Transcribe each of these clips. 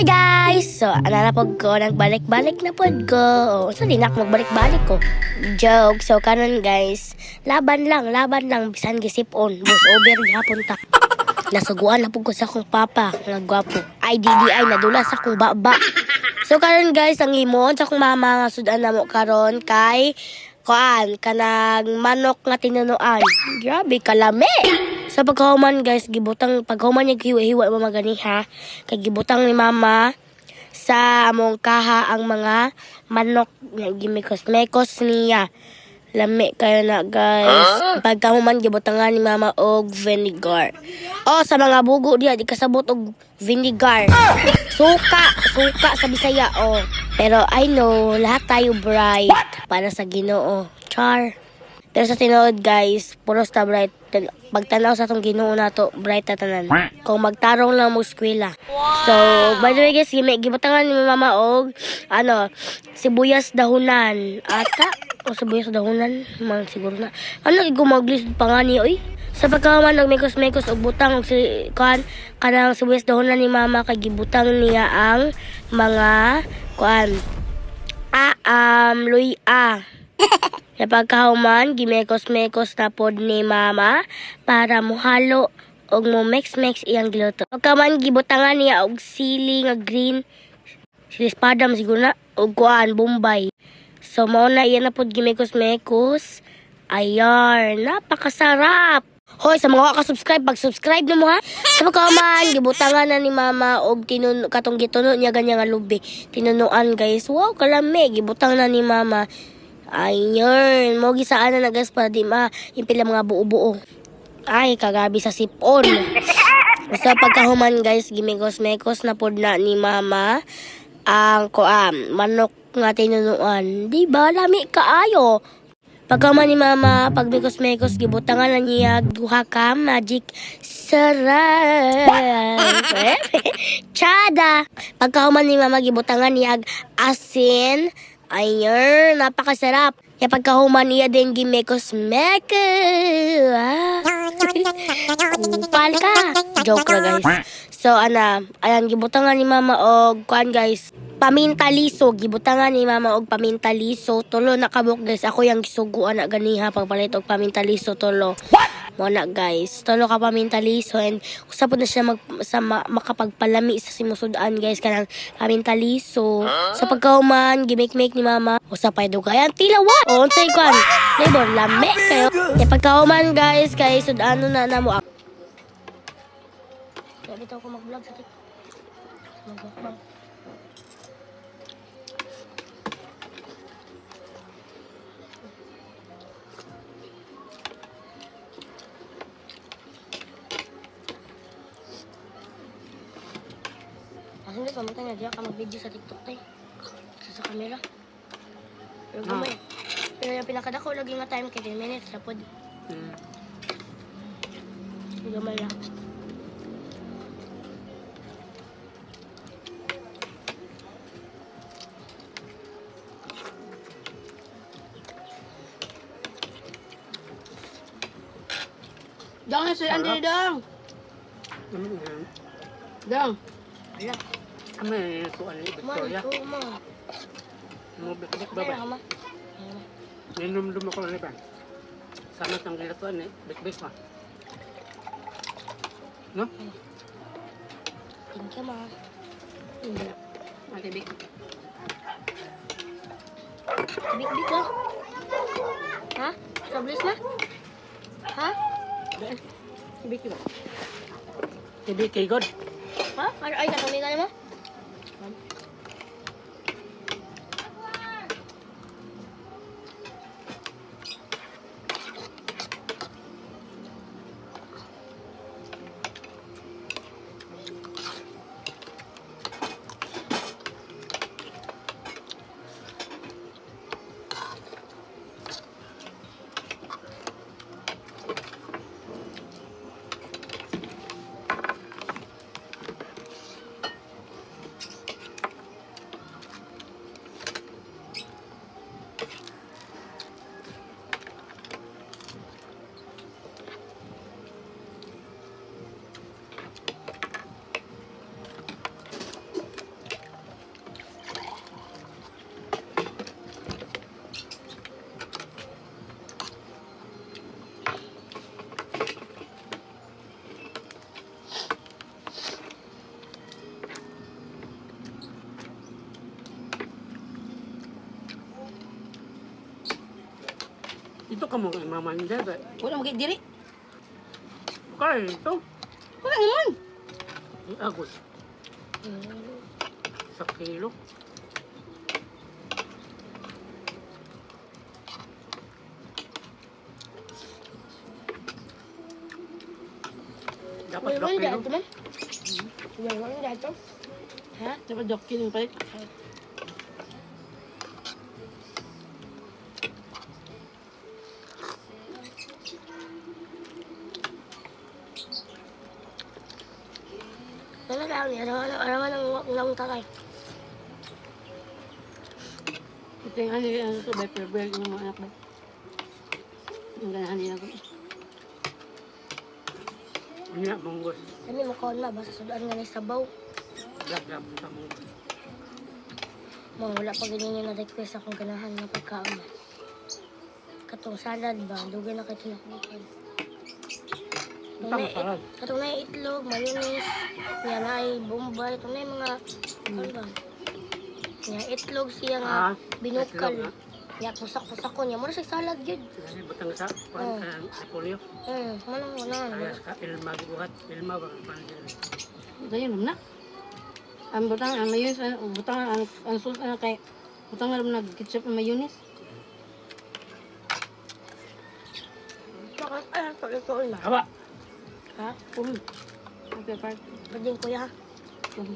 Hi guys! So, ana na pod ko, nagbalik-balik na pod ko. Oh, so, di na ako magbalik-balik ko. Joke. So, karon guys, laban lang, bisan gisip-on. Bus over gihapon ta. Nasuguan na pod ko sa akong papa, nga gwapo. Ay, di di ay, nadulas akong baba. So, karon guys, ang himuon sa akong mama nga sudan na mo karon kay kuan kanang manok nga tinunuan. Grabe kalami. Sa pagkahuman guys, gibutang pagkahuman niya hiwa-hiwa mama gani ha. Kay gibutang ni mama sa among kaha ang mga manok nga gimekos-mekos niya. Lami kayo na guys. Pagkahuman gibutangan ni mama og vinegar. Oh, sa mga bugo diya di kasabot og vinegar. Suka, suka sa Bisaya oh. Pero I know lahat tayo bright para sa Ginoo. Char. Pero sa tinuod guys, puros ta bright. Pagtanaw sa atong Ginoo nato, bright ta tanan. Kung magtarong lang mo eskwela. So, by the way guys, gibutangan ni mama og ano, sibuyas dahunan. Ata o sibuyas dahunan, man siguro na. Ano gumaglis pa nga niya oy. Sa pagkahuman og mekos-mekos og butang og si kuan kanang sibuyas dahunan ni mama kay gibutang niya ang mga kuan luya. Sa pagkahuman, gimekos-mekos na pod ni mama para muhalo og mo mix-mix iyang giluto. Pagkaman gibutangan niya og sili nga green, sili espadam siguro na, og kuan Bombay. So mao na iya na pod gimekos-mekos. Ayar, napakasarap. Hoy, sa mga wa ka-subscribe, pag-subscribe na mo ha. Sa pagkahuman, gibutangan na ni mama og tinun katong gituno niya ganyan nga lubi. Tinunuan guys. Wow, kalami. Gibutang na ni mama. Ayun, mo gisaan na na guys para di ma impila mga buo-buo. Ay, kagabi sa sipon. Sa pagkahuman guys, gimekos-mekos na pod na ni mama ang kuan, manok nga tinunuan. Di ba lami kaayo? Pagkahuman ni mama, pag mekos-mekos, gibutangan na niya duha ka magic sarap. Chada! Pagkahuman ni mama, gibutangan niya ag asin. Ayun, napakasarap. Kaya pagkahuman niya din gimekos-mekos. Ah. Kupal ka. Joke ra guys. So ana, ayan gibutangan ni mama og kuan guys. Paminta liso, gibutangan ni mama og paminta liso. Tulo na kabuk guys. Ako yang gisuguan na ganiha pagpalit og paminta liso tulo. Mo na guys. Tulo ka paminta liso and usa pud na siya makapagpalami sa simusudan guys kanang paminta liso. Sa pagkahuman gimake-make ni mama usa pa dugayan tilawa. O unsay kuan? Flavor lami kayo. Kaya pagkahuman guys kay sudano na namo. Kaya bitaw ko mag-vlog sa TikTok. Mag-mukbang. Asa na pamatay na diya ka mag-video sa TikTok tay. Sa camera. Pero gamay. Pero yung pinakadako lagi nga time kay 10 minutes ra pod. Gamay lang. Dong, si Andy, dong. Dong. Ala, Kami kuan ni ma, Victoria. ito ma. Mo bik Ano ba? ma? Ninumdum ako ni ba. Sama tang gilatuan ni bik ba. No? Thank you ma. Ate Vic. Big big lah. Ha? Sablis ma? Ha? Si Vicky ba? Si Vicky good. Ha? Ay, ay, katumi ka na mo? Ito ka mo kay Mama niya. Wala mo kay diri. Kaya ito. Wala naman. Ang agos. Sa kilo. Dapat May dok wala kilo. dito man. May wala dito. Ha? Dapat dok kilo yung palit. Wala lang ni araw araw ng ng tatay. Ito yung ano yung ano to, by bread ng mga anak ba? Ang ganahan nila ko. Unya, munggos. Kami makaon ma basta sudan nga ni sabaw. Gagab sa munggos. Mga wala pa ganyan yung na-request akong ganahan nga pagkaon. Katong salad ba, dugay na kay tinakuan. Ito ang sarap. Katong na itlog, mayonnaise, niya na ay bombay, itong na yung mga, ano ba? Niya itlog siya nga, Ah, binukal. itlog, Niya pusak-pusak ko niya, mura siya salad yun. Gani butang sa kuan Oh. kanang repolyo. Manang wala. Kaya sa Ilma gibuhat, Ilma ba ang kuan dili. Ito yun, na. Ang butang, ang mayonnaise, ang butang, ang sauce, ano kay, butang na nag ketchup ang mayonnaise. Bakit? Ay, ito, ito na. Hawa. Ha? Um. Okay, part. Pwede kuya. Um.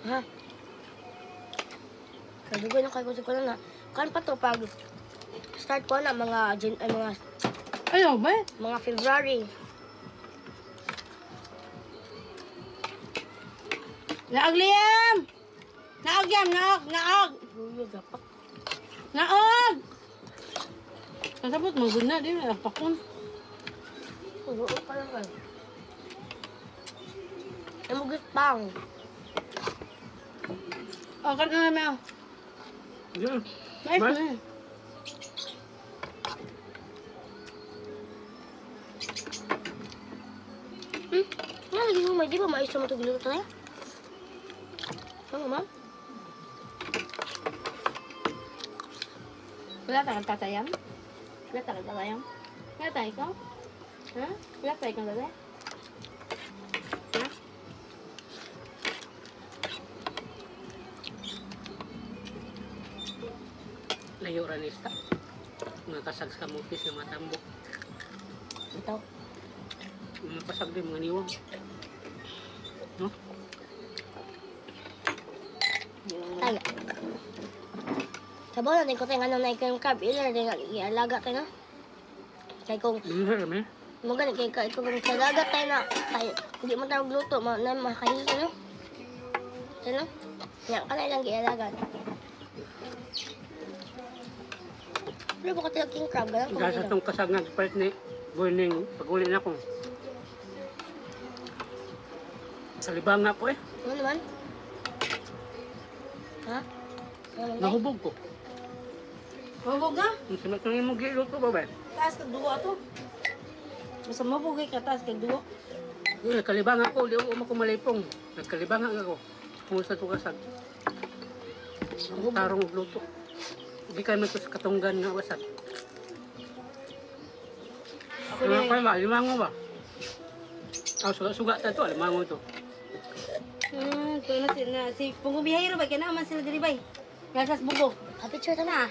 Ha? Kadugoy na kayo ko na. Kan pa to pag start ko na mga ay, mga Ayaw ba? mga February. Naag, Liam! Naag, Liam! Naag! Naag! Luyo gapak. Naag! Kasabot, magod na. Di na, pakon. Ulo pa lang kayo. Ay mo pang. Oh, kan na namin, oh. Yun. Mais Mais? na eh. Nga lagi mo di ba mais mo to giluto tayo? Ano ma'am? Wala tayong tatayam? Wala tayong tatayam? Wala tayo ikaw? Ha? Wala tayo kang tatay? Ha? Layo ra ni sta. Mga kasag sa kamutis nga mga tambok. Ito. Mga kasag din mga niwang. No? Tayo. Sabaw na din ko tayo nga nang naikang crab. Ila na din nga ialaga tayo na. Kay kung Dinher me. mo gani kay kay kung sa dagat tayo na tayo hindi mo tayo gluto ma na makahiso no. Tayo na. Nya kana ilang gialaga. Pero baka tayo king crab ganun ko. Dahil sa tong kasag nga gipalit ni Boyning paguli na ko. Sa libang nga ko eh. Ano naman? Ha? Ano naman? Nahubog ko. Mabog na? Ang sunod nang imong giluto ba ba? Taas kag duwa to. Basta mabog ka, taas kag duwa. Yun, nagkalibang ako, di ako makumalipong. Nagkalibang ako. Kung sa tugasag. Ang tarong og luto. Gikan man to sa katunggan nga wasag. Ako Ano na kayo ba? Limango ba? Ah, suga-suga ta to, limango to. Ito na si, na, si Pungubihayro ba? Kaya naman sila diri bay. Nasa bugo. Ah, picture ta na.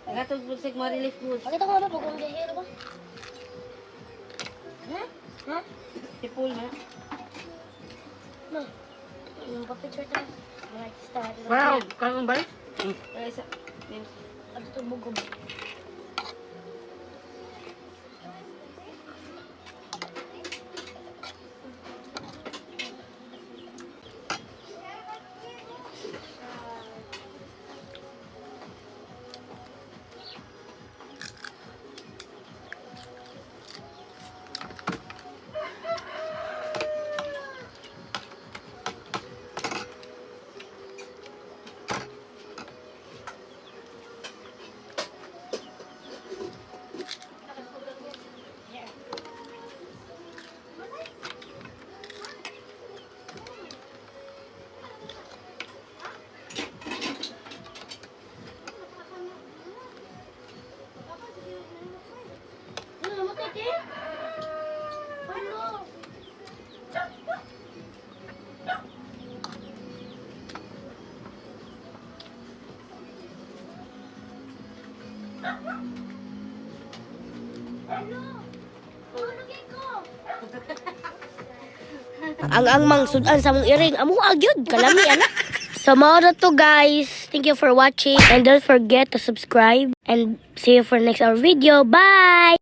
Nagatog po sa mga relief goods. Pakita ko nga ba pag kung biyahero ba? Ha? Ha? Si Paul na. Ma. Yung pa-picture ta. Mga artista natin. Wow, karon ba? Wala isa. Memes. At ito bugob. Ang mang sudan sa mong iring, amo agyud kalami ana. So mao na to, guys. Thank you for watching and don't forget to subscribe and see you for next our video. Bye.